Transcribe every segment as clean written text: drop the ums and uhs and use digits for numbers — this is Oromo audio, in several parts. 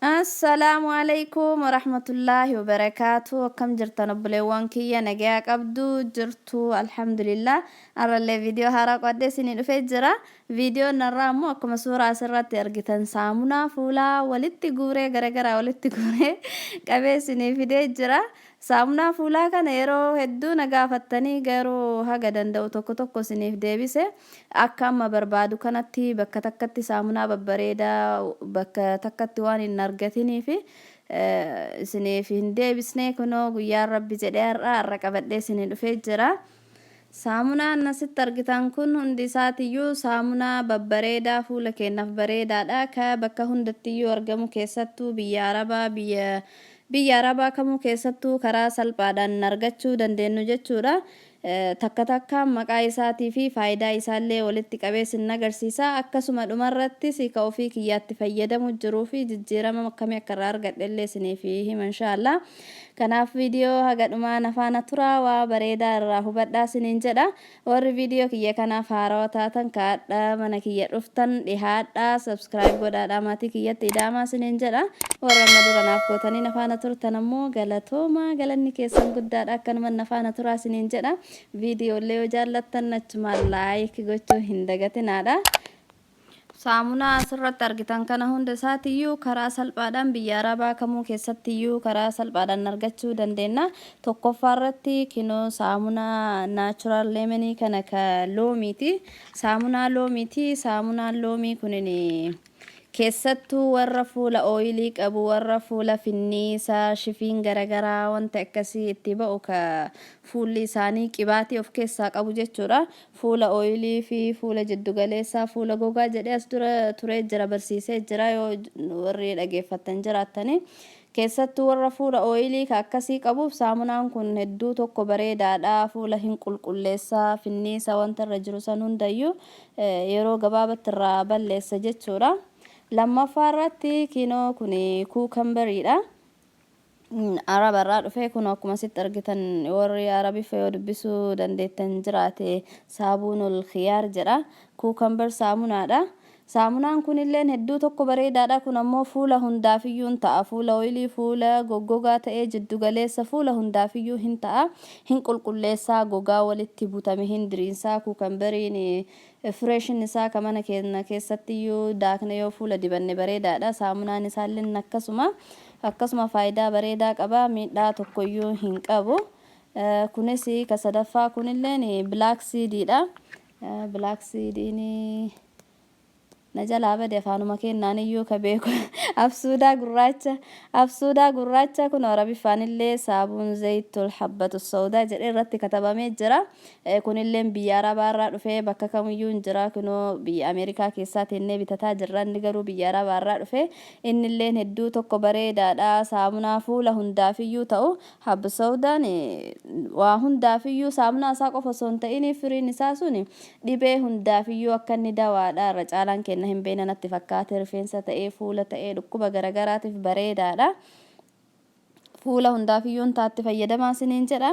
Assalaamu alaikum warahmatullaahi wabarakaatu. Akkam jirtan obboleewwan kiyya? Nagayaa qabdu jirtu? Alhamdulillah, har'allee viidiyoo haaraa qodhee isinii dhufee jira. Viidiyoon har'aa immoo akkuma suuraa asirratti argitan saamunaa fuulaa walitti guuree, garagaraa walitti guuree qabee isinii fidee jira. Saamunaa fuulaa kana yeroo hedduu na gaafattanii, garuu haga danda'u tokko tokko isiniif deebise. Akka amma barbaadu kanatti bakka takkatti saamunaa babbareedaa bakka takkatti waan hin argatiniif isiniif hin deebisne. Kunoo guyyaan Rabbi jedhee har'a har'a qabadhee isinii dhufee jira. Saamunaan asitti argitan kun hundi isaatiyyuu saamunaa babbareedaa fuula keenyaaf bareedaadha. Ka bakka hundattiyyuu argamu, keessattuu biyya Arabaa, biyya Arabaa kamuu keessattuu karaa salphaadhaan argachuu dandeenyu jechuudha. Takka takkaan maqaa isaatii fi faayidaa isaallee walitti qabee sin agarsiisa. Akkasuma dhumarrattis ka ofii kiyyaatti fayyadamu jiruu fi jijjiirama akkamii akka irraa argadhe illee isiniif hima, inshaallah. Kanaaf viidiyoo haga dhumaa na faana turaa, waa bareedaa irraa hubadhaa isiniin jedha. Warri viidiyoo kiyya kanaaf haarawaa taatan, kaadha mana kiyya dhuftan dhihaadhaa, subscribe godhaadhaa, maatii kiyyatti ida'amaa isiniin jedha. Warra amma dura naaf gootanii na faana turtan ammoo galatooma, galanni keessan guddaadha, akkanuma na faana turaa isiniin jedha. Viidiyoolee yoo jaallattan achumaan like gochuu hin dagatinaadha. Saamunaa asirratti argitan kana hunda isaatiyyuu karaa salphaadhaan biyya Arabaa kamuu keessattiyyuu karaa salphaadhaan argachuu dandeenya. Tokkoffaa irratti kinoo saamunaa natural lemonii kana ka loomiiti. Saamunaa loomiiti. Saamunaan loomii kunin keessattuu warra fuula oily qabu, warra fuula finniisa, shifiin garagaraa wanta akkasii itti ba'u, ka fuulli isaanii qibaatii of keessaa qabu jechuudha. Fuula oily fi fuula jiddugaleessaa, fuula gogaa jedhee as dura turee jira, barsiisee jira, yoo warri dhageeffattan jiraattanii. Keessattuu warra fuula oily ka akkasii qabuuf saamunaan kun hedduu tokko bareedaadha. Fuula hin qulqulleessaa, finniisa wanta irra jiru san hundayyuu yeroo gabaabatti irraa balleessa jechuudha. Lammaffaa irratti kinoo kun cucumberiidha. Araba irraa dhufee kun akkuma asitti argitan, warri Arabiffa yoo dubbisuu dandeettan jiraate, saabuunul khiyaar jedha. Cucumber saamunaadha. Saamunaan kunilleen hedduu tokko bareedaadha. Kun ammoo fuula hundaafiyyuu hin ta'a. Fuula oily, fuula goggogaa ta'ee jiddugaleessa, fuula hundaafiyyuu hin ta'a. Hin qulqulleessaa, gogaa walitti butame hin diriinsaa. Cucumberiin freshin isaa ka mana keenya keessattiyyuu daakne yoo fuula dibanne bareedaadha. Saamunaan isaalleen akkasuma faayidaa bareedaa qaba. Miidhaa tokkoyyuu hin qabu. Kunis ka sadaffaa kunilleen black seediidha. Black seediin na jalaa bade, afaanuma kennaan iyyuu ka beeku absuudaa gurraacha. Absuudaa gurraacha kun Arabiffaanillee saabuun zaytul habbatu sawdaa jedhee irratti katabamee jira. Kunilleen biyya Arabaa irraa dhufee bakka kamiyyuu hin jira. Kunoo biyya Ameerikaa keessaa teennee bitataa jirra, inni garuu biyya Arabaa irraa dhufee. Innilleen hedduu tokko bareedaadha. Saamunaa fuula hundaafiyyuu ta'u. Habba sawdaan waa hundaafiyyuu, saamunaa isaa qofa osoo hin ta'in firiin isaa sun dhibee hundaafiyyuu akka inni dawaadha. Irra caalaan kenna hin beekne natti fakkaate. Rifeensa ta'ee, fuula ta'ee, dhukkuba garagaraatiif bareedaadha. Fuula hundaafiyyuu hin taatti, fayyadamaa isiniin jedha.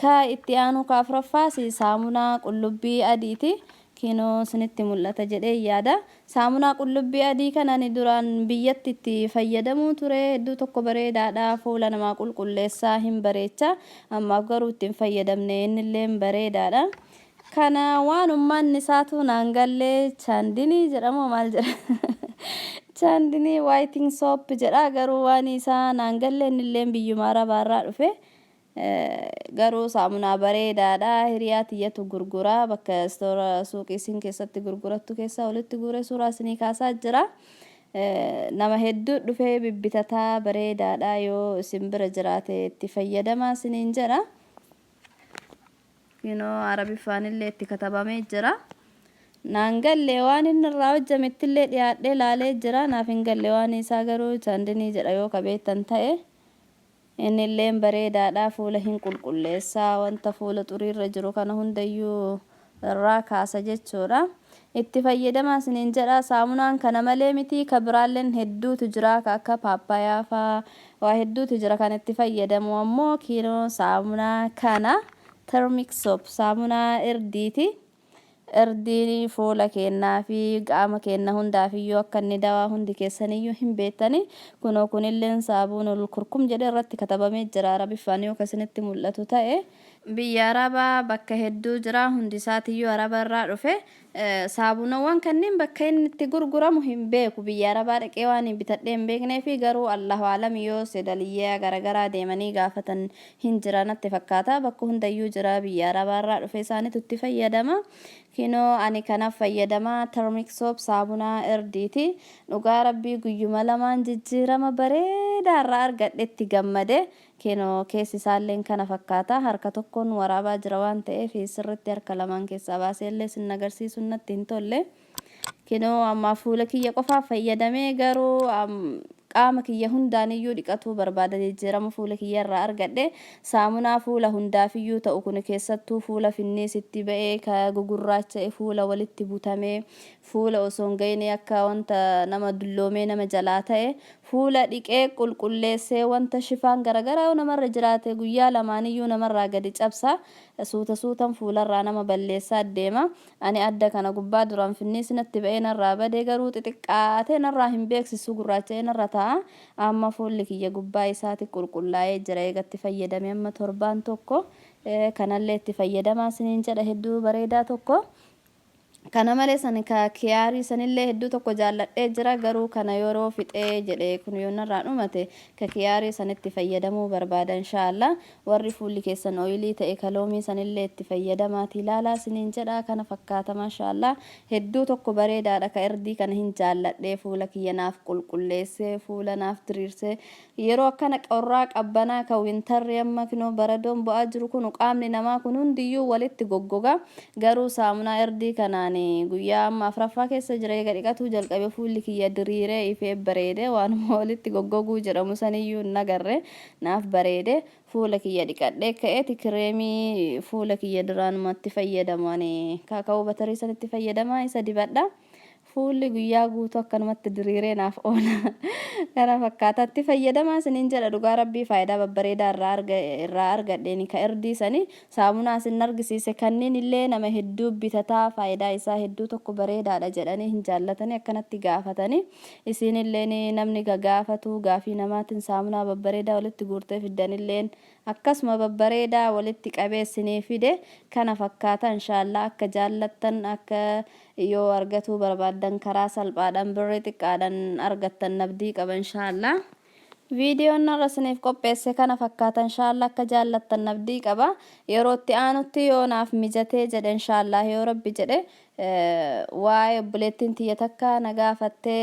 Ka itti aanu ka afuraffaas saamunaa qullubbii adiiti. Kinoo isinitti mul'ata jedhee yaada. Saamunaa qullubbii adii kana ani duraan biyyatti itti fayyadamuu ture. Hedduu tokko bareedaadha. Fuula namaa qulqulleessaa, hin bareecha. Ammaaf garuu itti hin fayyadamne. Innillee bareedaadha. Kana waan ummanni isaatu naan gallee, chaandinii jedhamoo maal jedha? Chaandinii whitening soap jedha, garuu waan isaa naan galle. Innillee biyyuma Arabaarraa dhufe. Garuu saamunaa bareedaadha. Hiriyaa tiyyatu gurguraa, bakka istoora suuqii isin keessatti gurgurattu keessaa walitti guuree suuraa isinii kaasaa jira. Nama hedduu dhufee bibbitataa, bareedaadha, yoo isin bira jiraate itti fayyadamaa isiniin jedha. Kinoo Arabiffaanillee itti katabamee jira. Naan galle waan inni irraa hojjamettillee dhiyaadhee laalee jira. Naaf hin galle waan isaa, garuu chaandinii jedha yoo kabeettan ta'e. Innilleen bareedaadha, fuula hin qulqulleessa, wanta fuula xuriirra jiru kana hundayyuu irraa kaasa jechuudha. Itti fayyadamaa isiniin jedha. Saamunaan kana malee miti, ka biraalleen hedduutu jira, ka akka paappayaa faa waa hedduutu jira. Kan itti fayyadamu ammoo kinoo saamunaa kana, turmeric soap, saamunaa irdiiti. Irdiin fuula keennaa fi qaama keenna hundaafiyyuu akka inni dawaa hundi keessaniyyuu hin beettani. Kunoo kunilleen saabuunul kurkum jedhee irratti katabamee jira Arabiffaan yoo ka isinitti mul'atu ta'e. Biyya Arabaa bakka hedduu jira hundisaatiyyuu Araba irraa dhufe. Saabunawwan kanneen bakka inni itti gurguramu hin beeku. Biyya Arabaa dhaqee waan bitadhee hin beekneefi garuu Allahu alam yoo sedaliyyaa garagaraa deemanii gaafatan hin jira natti fakkaata. Bakka hundayyuu jira biyya Arabaa irraa dhufe isaanitu itti fayyadama. Kinoo ani kanaf fayyadama Turmeric soap saabunaa irdiiti. Dhugaa rabbii guyyuma lamaan jijjiirama bareedaa irraa argadhe itti gammade. Kinoo keessi isaalleen kana fakkaata. Harka tokkoon waraabaa jira waan ta'eef sirritti harka lamaan keessaa baaseellee sin agarsiisuun natti hin tolle. Kinoo ammaa fuula kiyya qofaaf fayyadamee garuu qaama kiyya hundaaniyyuu dhiqatuu barbaada jijjiirama fuula kiyya irraa argadhe. Saamunaa fuula hundaafiyyuu ta'u kun keessattuu fuula finniisitti ba'ee ka gugurraacha'e fuula walitti butamee fuula osoo hin ga'inii akka wanta nama dulloomee nama jalaa ta'e Fuula dhiqee qulqulleessee wanta shifaan garagaraa yoo namarra jiraate guyyaa lamaaniyyuu namarraa gadi cabsa. Suuta suutan fuularraa nama balleessaa deema. Ani adda kana gubbaa duraan finniisi natti ba'ee narraa bade garuu xixiqqaatee narraa hin beeksisu gurraacha'ee narra taa'a. Amma fuulli kiyya gubbaa isaati qulqullaa'ee jira eega itti fayyadamee amma torbaan tokko. Kanallee itti fayyadamaa isiniin jedha hedduu bareedaa tokko. Kana malees ani ka kiyaarii sanillee hedduu tokko jaalladhee jira garuu kana yeroo fixee jedhe kun yoo narraa dhumate ka kiyaarii sanitti fayyadamuu barbaada inshaallah warri fuulli keessan oilii ta'e ka loomii sanillee itti fayyadamaatii laalaa isiniin jedha kana fakkaata maashaallah hedduu tokko bareedaadha ka irdii kana hin jaalladhee fuula kiyya naaf qulqulleessee fuula naaf diriirsee Yeroo akkana qorraa qabbanaa ka wintarri amma kinoo baradoon bu'aa jiru kunu qaamni namaa kun hundiyyuu walitti goggoga. Garuu saamunaa irdii kanaan guyyaa amma afraffaa keessa jira eega dhiqatuu jalqabe fuulli kiyya diriiree ifee bareede waanuma walitti goggoguu jedhamu saniyyuu hin agarre naaf bareede. Fuula kiyya dhiqadhee ka'eeti kireemii fuula kiyya duraanuma itti fayyadamu ani kaaka'uu batarii sanitti fayyadama isa dibadha. Fuulli guyyaa guutuu akkanumatti diriiree naaf oola. Kana fakkaata. Itti fayyadamaa isiniin jedha dhugaa rabbii faayidaa babbareedaa irraa arga irraa argadheeni ka irdii sani saamunaa isin argisiise kanniin illee nama hedduu bitataa faayidaa isaa hedduu tokko bareedaadha jedhanii hin jaallatanii akkanatti gaafatanii isiin illeen namni gagaafatu gaafii namaatiin saamunaa babbareedaa walitti guurtee fiddanilleen Akkasuma babbareedaa walitti qabee isinii fide kana fakkaata inshaallaa akka jaallattan akka yoo argatuu barbaaddan karaa salphaadhan birrii xiqqaadhan argattan abdii qaba inshaallaa. Viidiyoon har'a isiniif qopheesse kana fakkaata inshaallaa akka jaallattan abdii qaba. Yeroo itti aanutti yoo naaf mijatee jedhe inshaallaa yoo rabbi jedhe Waa'ee obboleettiin tiyya takka na gaafatte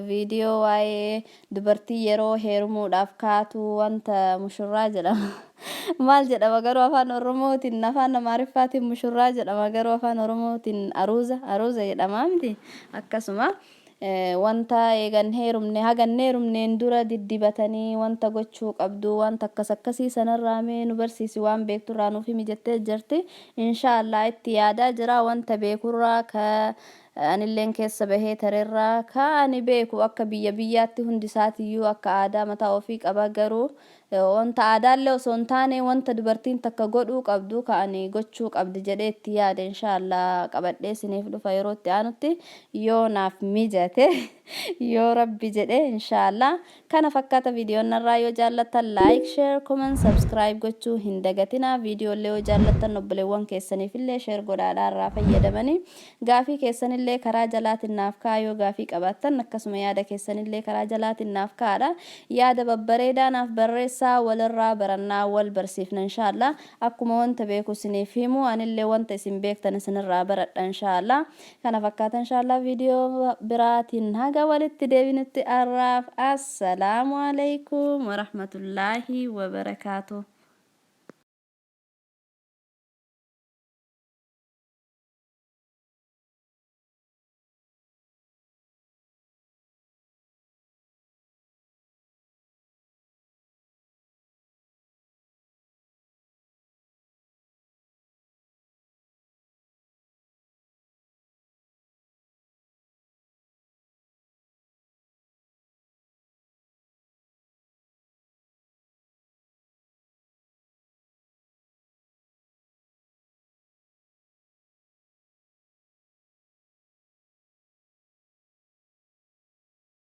viidiyoo waa'ee dubartii yeroo heerumuudhaaf kaatu wanta mushurraa jedhama. Maal jedhama garuu afaan Oromootiin afaan Amaariffaatiin mushurraa jedhama garuu afaan Oromootiin aruuza aruuza jedhama miti akkasuma. Wanta eega hin heerumne haga hin heerumneen dura diddibatanii wanta gochuu qabdu wanta akkas akkasii sanarraa mee nu barsiisi waan beekturraa nuuf himi jettee jirti. Inshaa Allah itti yaadaa jira wanta beekurraa ka anilleen keessa bahee tarerraa ka ani beeku akka biyya biyyaatti hundi isaatiyyuu akka aadaa mataa ofii qaba garuu Wanta aadaallee osoo hin taane wanta dubartiin takka godhuu qabdu ka ani gochuu qabdi jedhee itti yaade inshaa Allah qabadhee isiniif dhufa yeroo itti aanutti yoo naaf mijate yoo rabbi jedhe inshaa Allah kana fakkaata viidiyoon narraa yoo jaallattan like share comment subscribe gochuu hin dagatinaa viidiyoollee yoo jaallattan obboleewwan keessaniifillee share godhaadhaa irraa fayyadamanii gaafii keessanillee karaa jalaatiin naaf kaa'aa yoo gaafii qabaattan akkasuma yaada keessanillee karaa jalaatiin naaf kaa'aadha yaada babbareedaa naaf barreessaa walirraa barannaa wal barsiifna inshaallah akkuma wanta beeku isiniif himu anillee wanta isin beektan isinirraa baradha inshaallah kana fakkaata inshaallah viidiyoo biraatiin haga walitti deebinutti arraaf assalaamu alaikum warahmatullaahi wabarakaatuh.